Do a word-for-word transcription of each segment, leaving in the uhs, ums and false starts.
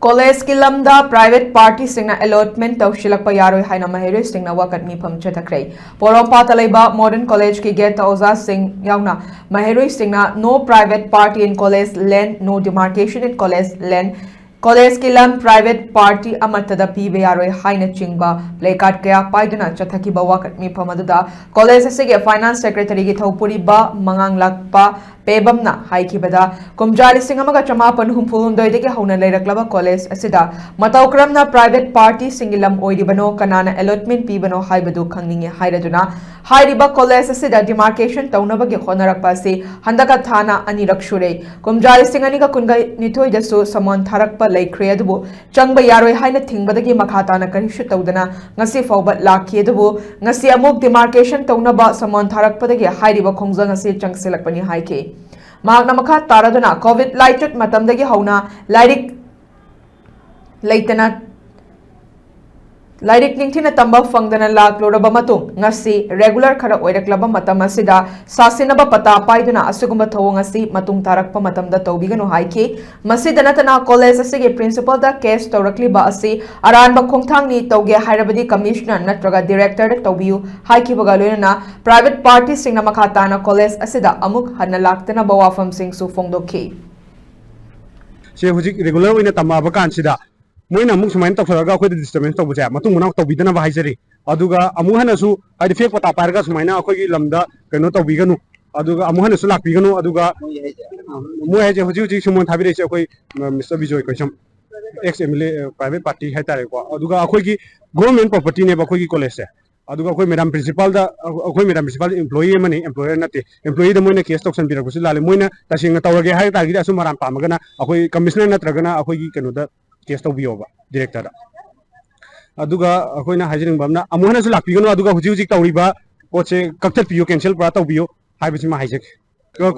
ꯀꯣꯂꯦꯖꯀꯤ ꯂꯝꯗ ꯄ꯭ꯔꯥꯏꯚꯦꯠ ꯄꯥꯔꯇꯤꯁꯤꯡꯅ ꯑꯦꯂꯣꯠꯃꯦꯟ ꯇꯧꯁꯤꯜꯂꯛꯄ ꯌꯥꯔꯣꯏ ꯍꯥꯏꯅ ꯃꯍꯩꯔꯣꯏꯁꯤꯡꯅ ꯋꯥꯀꯠ ꯃꯤꯐꯝ ꯆꯠꯊꯈ꯭ꯔꯦ꯫ ꯄꯣꯔꯣꯝꯄꯥꯠꯇ ꯂꯩꯕ ꯃꯣꯗꯔꯟ ꯀꯣꯂꯦꯖꯀꯤ ꯒꯦꯠꯇ ꯑꯣꯖꯥꯁꯤꯡ ꯌꯥꯎꯅ ꯃꯍꯩꯔꯣꯏꯁꯤꯡꯅ "No private party in college land, no demarcation in college land, ꯀꯣꯂꯦꯖꯀꯤ ꯂꯝ ꯄ꯭ꯔꯥꯏꯚꯦꯠ ꯄꯥꯔꯇꯤ ꯑꯃꯠꯇꯗ ꯄꯤꯕ ꯌꯥꯔꯣꯏ" ꯍꯥꯏꯅꯆꯤꯡꯕ ꯄ꯭ꯂꯦꯀꯥꯔꯗ ꯀꯌꯥ ꯄꯥꯏꯗꯨꯅ ꯆꯠꯊꯈꯤꯕ ꯋꯥꯀꯠ ꯃꯤꯐꯝ ꯑꯗꯨꯗ ꯀꯣꯂꯦꯖ ꯑꯁꯤꯒꯤ ꯐꯥꯏꯅꯥꯟꯁ ꯁꯦꯀ꯭ꯔꯦꯇꯔꯤꯒꯤ ꯊꯧꯄꯨꯔꯤꯕ ꯃꯉꯥꯡꯂꯥꯛꯄ ꯄꯦꯕꯝꯅ ꯍꯥꯏꯈꯤꯕꯗ, ꯀꯨꯝꯖꯥ ꯂꯤꯁꯤꯡ ꯑꯃꯒ ꯆꯃꯥꯄꯟ ꯍꯨꯝꯐꯨ ꯍꯨꯝꯗꯣꯏꯗꯒꯤ ꯍꯧꯅ ꯂꯩꯔꯛꯂꯕ ꯀꯣꯂꯦꯖ ꯑꯁꯤꯗ ꯃꯇꯧ ꯀꯔꯝꯅ ꯄ꯭ꯔꯥꯏꯚꯦꯠ ꯄꯥꯔꯇꯤꯁꯤꯡꯒꯤ ꯂꯝ ꯑꯣꯏꯔꯤꯕꯅꯣ, ꯀꯅꯥꯅ ꯑꯦꯂꯣꯠꯃꯦꯟ ꯄꯤꯕꯅꯣ ꯍꯥꯏꯕꯗꯨ ꯈꯪꯅꯤꯡꯏ ꯍꯥꯏꯔꯗꯨꯅ, ꯍꯥꯏꯔꯤꯕ ꯀꯣꯂꯦꯖ ꯑꯁꯤꯗ ꯗꯤꯃꯥꯔꯀꯦꯁꯟ ꯇꯧꯅꯕꯒꯤ ꯍꯣꯠꯅꯔꯛꯄ ꯑꯁꯤ ꯍꯟꯗꯛꯀ ꯊꯥꯅ ꯑꯅꯤꯔꯛ ꯁꯨꯔꯦ꯫ ꯀꯨꯝꯖꯥ ꯂꯤꯁꯤꯡ ꯑꯅꯤꯒ ꯀꯨꯟꯅꯤꯊꯣꯏꯗꯁꯨ ꯁꯃꯣꯟ ꯊꯥꯔꯛꯄ ꯂꯩꯈ꯭ꯔꯦ, ꯑꯗꯨꯕꯨ ꯆꯪꯕ ꯌꯥꯔꯣꯏ ꯍꯥꯏꯅ ꯊꯤꯡꯕꯗꯒꯤ ꯃꯈꯥ ꯇꯥꯅ ꯀꯔꯤꯁꯨ ꯇꯧꯗꯅ ꯉꯁꯤ ꯐꯥꯎꯕ ꯂꯥꯛꯈꯤ꯫ ꯑꯗꯨꯕꯨ ꯉꯁꯤ ꯑꯃꯨꯛ ꯗꯤꯃꯥꯔꯀꯦꯁꯟ ꯇꯧꯅꯕ ꯁꯃꯣꯟ ꯊꯥꯔꯛꯄꯗꯒꯤ ꯍꯥꯏꯔꯤꯕ ꯈꯣꯡꯖꯪ ꯑꯁꯤ ꯆꯪꯁꯤꯜꯂꯛꯄꯅꯤ ꯍꯥꯏꯈꯤ꯫ ꯃꯍꯥꯛꯅ ꯃꯈꯥ ꯇꯥꯔꯗꯨꯅ, ꯀꯣꯚꯤꯗ ꯂꯥꯏꯆꯠ ꯃꯇꯝꯗꯒꯤ ꯍꯧꯅ ꯂꯥꯏꯔꯤꯛ ꯂꯩꯇꯅ, ꯂꯥꯏꯔꯤꯛ ꯅꯤꯡꯊꯤꯅ ꯇꯝꯕ ꯐꯪꯗꯅ ꯂꯥꯛꯂꯨꯔꯕ ꯃꯇꯨꯡ, ꯉꯁꯤ ꯔꯦꯒꯨꯂꯔ ꯈꯔ ꯑꯣꯏꯔꯛꯂꯕ ꯃꯇꯝ ꯑꯁꯤꯗ ꯁꯥꯁꯤꯟꯅꯕ ꯄꯇꯥ ꯄꯥꯏꯗꯨꯅ ꯑꯁꯤꯒꯨꯝꯕ ꯊꯧꯑꯣꯡ ꯑꯁꯤ ꯃꯇꯨꯡ ꯇꯥꯔꯛꯄ ꯃꯇꯝꯗ ꯇꯧꯕꯤꯒꯅꯨ ꯍꯥꯏꯈꯤ꯫ ꯃꯁꯤꯗ ꯅꯠꯇꯅ, ꯀꯣꯂꯦꯖ ꯑꯁꯤꯒꯤ ꯄ꯭ꯔꯤꯟꯁꯤꯄꯜꯗ ꯀꯦꯁ ꯇꯧꯔꯛꯂꯤꯕ ꯑꯁꯤ ꯑꯔꯥꯟꯕ ꯈꯣꯡꯊꯥꯡꯅꯤ, ꯇꯧꯒꯦ ꯍꯥꯏꯔꯕꯗꯤ ꯀꯃꯤꯁꯅꯔ ꯅꯠꯇ꯭ꯔꯒ ꯗꯤꯔꯦꯛꯇꯔꯗ ꯇꯧꯕꯤꯌꯨ ꯍꯥꯏꯈꯤꯕꯒ ꯂꯣꯏꯅꯅ, ꯄ꯭ꯔꯥꯏꯚꯦꯠ ꯄꯥꯔꯇꯤꯁꯤꯡꯅ ꯃꯈꯥ ꯇꯥꯅ ꯀꯣꯂꯦꯖ ꯑꯁꯤꯗ ꯑꯃꯨꯛ ꯍꯟꯅ ꯂꯥꯛꯇꯅꯕ ꯋꯥꯐꯝꯁꯤꯡꯁꯨ ꯐꯣꯡꯗꯣꯛꯈꯤ꯫ ꯁꯦ ꯍꯧꯖꯤꯛ ꯔꯤꯒꯨꯂꯔ ꯑꯣꯏꯅ ꯇꯝꯃꯛꯑꯕ ꯀꯥꯟꯁꯤꯗ ꯃꯣꯏꯅ ꯑꯃꯨꯛ ꯁꯨꯃꯥꯏꯅ ꯇꯧꯁꯜꯂꯒ ꯑꯩꯈꯣꯏꯗ ꯗꯤꯁꯇꯔꯕꯦꯟꯁ ꯇꯧꯕꯁꯦ ꯃꯇꯨꯡ ꯃꯅꯥꯎ ꯇꯧꯕꯤꯗꯅꯕ ꯍꯥꯏꯖꯔꯤ꯫ ꯑꯗꯨꯒ ꯑꯃꯨꯛ ꯍꯟꯅꯁꯨ, ꯍꯥꯏꯗꯤ, ꯐꯦꯛ ꯄꯇꯥ ꯄꯥꯏꯔꯒ ꯁꯨꯃꯥꯏꯅ ꯑꯩꯈꯣꯏꯒꯤ ꯂꯝꯗ ꯀꯩꯅꯣ ꯇꯧꯕꯤꯒꯅꯨ, ꯑꯗꯨꯒ ꯑꯃꯨꯛ ꯍꯟꯅꯁꯨ ꯂꯥꯛꯄꯤꯒꯅꯨ꯫ ꯑꯗꯨꯒ ꯃꯣꯏ ꯍꯥꯏꯁꯦ ꯍꯧꯖꯤꯛ ꯍꯧꯖꯤꯛ ꯁꯨꯃꯣꯟ ꯊꯥꯕꯤꯔꯛꯏꯁꯦ ꯑꯩꯈꯣꯏ mister Bijoy Koijam, ex M L A, private party ꯍꯥꯏꯇꯥꯔꯦꯀꯣ꯫ ꯑꯗꯨꯒ ꯑꯩꯈꯣꯏꯒꯤ ꯒꯣꯔꯃꯦꯟ ꯄ꯭ꯔꯣꯄꯔꯇꯤꯅꯦꯕ ꯑꯩꯈꯣꯏꯒꯤ ꯀꯣꯂꯦꯖꯁꯦ꯫ ꯑꯗꯨꯒ ꯑꯩꯈꯣꯏ ꯃꯦꯗꯥꯝ ꯄ꯭ꯔꯤꯟꯁꯤꯄꯥꯜꯗ, ꯑꯩꯈꯣꯏ ꯃꯦꯗꯥꯝ ꯄ꯭ꯔꯤꯟꯁꯤꯄꯥꯜ ꯑꯦꯝꯄ꯭ꯂꯣꯌꯤ ꯑꯃꯅꯤ, ꯑꯦꯝꯄ꯭ꯂꯣꯌꯔ ꯅꯠꯇꯦ, ꯑꯦꯝꯄ꯭ꯂꯣꯌꯤꯗ ꯃꯣꯏꯅ ꯀꯦꯁ ꯇꯧꯁꯟꯕꯤꯔꯛꯄꯁꯨ ꯂꯥꯜꯂꯦ꯫ ꯃꯣꯏꯅ ꯇꯁꯦꯡꯅ ꯇꯧꯔꯒꯦ ꯍꯥꯏ ꯇꯥꯔꯒꯗꯤ ꯑꯆꯨꯝ ꯑꯔꯥꯟ ꯄꯥꯝꯃꯒꯅ ꯑꯩꯈꯣꯏ ꯀꯃꯤꯁꯅꯔ ꯅꯠꯇ꯭ꯔꯒꯅ ꯑꯩꯈꯣꯏꯒꯤ ꯀꯩꯅꯣꯗ ꯀꯦꯁ ꯇꯧꯕꯤꯌꯣꯕ, ꯗꯤꯔꯦꯛꯇꯔꯗ꯫ ꯑꯗꯨꯒ ꯑꯩꯈꯣꯏꯅ ꯍꯥꯏꯖꯅꯤꯡꯕ ꯑꯃꯅ, ꯑꯃꯨꯛ ꯍꯟꯅꯁꯨ ꯂꯥꯛꯄꯤꯒꯅꯨ, ꯑꯗꯨꯒ ꯍꯧꯖꯤꯛ ꯍꯧꯖꯤꯛ ꯇꯧꯔꯤꯕ ꯄꯣꯠꯁꯦ ꯀꯛꯊꯠꯄꯤꯌꯨ, ꯀꯦꯟꯁꯦꯜ ꯄꯨꯔꯥ ꯇꯧꯕꯤꯌꯨ ꯍꯥꯏꯕꯁꯤꯃ ꯍꯥꯏꯖꯒꯦ꯫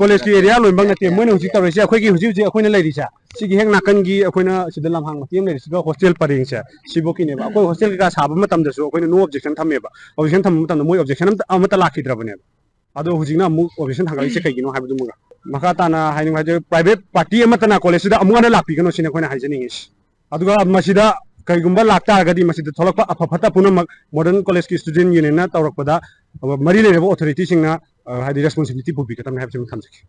ꯀꯣꯂꯦꯖꯀꯤ ꯑꯦꯔꯤꯌꯥ ꯂꯣꯏꯅꯃꯛ ꯅꯠꯇꯦ, ꯃꯣꯏꯅ ꯍꯧꯖꯤꯛ ꯇꯧꯔꯤꯁꯦ, ꯑꯩꯈꯣꯏꯒꯤ ꯍꯧꯖꯤꯛ ꯍꯧꯖꯤꯛ ꯑꯩꯈꯣꯏꯅ ꯂꯩꯔꯤꯁꯦ, ꯁꯤꯒꯤ ꯍꯦꯛ ꯅꯥꯀꯟꯒꯤ ꯑꯩꯈꯣꯏꯅ ꯁꯤꯗ ꯂꯝꯍꯥꯡ ꯃꯇꯦꯛ ꯑꯃ ꯂꯩꯔꯤꯁꯤꯒ ꯍꯣꯁꯇꯦꯜ ꯄꯔꯦꯡꯁꯦ, ꯁꯤꯐꯧꯀꯤꯅꯦꯕ꯫ ꯑꯩꯈꯣꯏ ꯍꯣꯁꯇꯦꯜ ꯀꯩꯀꯥ ꯁꯥꯕ ꯃꯇꯝꯗꯁꯨ ꯑꯩꯈꯣꯏꯅ ꯅꯣ ꯑꯣꯕꯖꯦꯛꯁꯟ ꯊꯝꯃꯦꯕ꯫ ꯑꯣꯕꯖꯦꯛꯁꯟ ꯊꯝꯕ ꯃꯇꯝꯗ ꯃꯣꯏ ꯑꯣꯕꯖꯦꯛꯁꯟ ꯑꯃꯠꯇ, ꯑꯃꯠꯇ ꯂꯥꯛꯈꯤꯗ꯭ꯔꯕꯅꯦꯕ꯫ ꯑꯗꯣ ꯍꯧꯖꯤꯛꯅ ꯑꯃꯨꯛ ꯑꯣꯕꯖꯦꯛꯁꯟ ꯊꯥꯡꯒꯠꯂꯛꯏꯁꯦ ꯀꯩꯒꯤꯅꯣ ꯍꯥꯏꯕꯗꯨꯃꯒ꯫ ꯃꯈꯥ ꯇꯥꯅ ꯍꯥꯏꯅꯤꯡꯕ ꯍꯥꯏꯁꯦ, ꯄ꯭ꯔꯥꯏꯚꯦꯠ ꯄꯥꯔꯇꯤ ꯑꯃꯠꯇꯅ ꯀꯣꯂꯦꯖꯁꯤꯗ ꯑꯃꯨꯛ ꯍꯟꯅ ꯂꯥꯛꯄꯤꯒꯅꯨ ꯁꯤꯅꯤ ꯑꯩꯈꯣꯏꯅ ꯍꯥꯏꯖꯅꯤꯡꯉꯤꯁꯤ꯫ ꯑꯗꯨꯒ ꯃꯁꯤꯗ ꯀꯔꯤꯒꯨꯝꯕ ꯂꯥꯛꯇꯥꯔꯒꯗꯤ ꯃꯁꯤꯗ ꯊꯣꯛꯂꯛꯄ ꯑꯐ ꯐꯠꯇ ꯄꯨꯝꯅꯃꯛ Modern College ꯀꯤ Student Union ꯅ ꯇꯧꯔꯛꯄꯗ ꯃꯔꯤ ꯂꯩꯅꯕ authority ꯁꯤꯡꯅ ꯍꯥꯏꯗꯤ responsibility ꯄꯨꯕꯤꯒꯗꯕꯅꯤ ꯍꯥꯏꯕꯁꯤ ꯑꯃ ꯊꯝꯖꯒꯦ꯫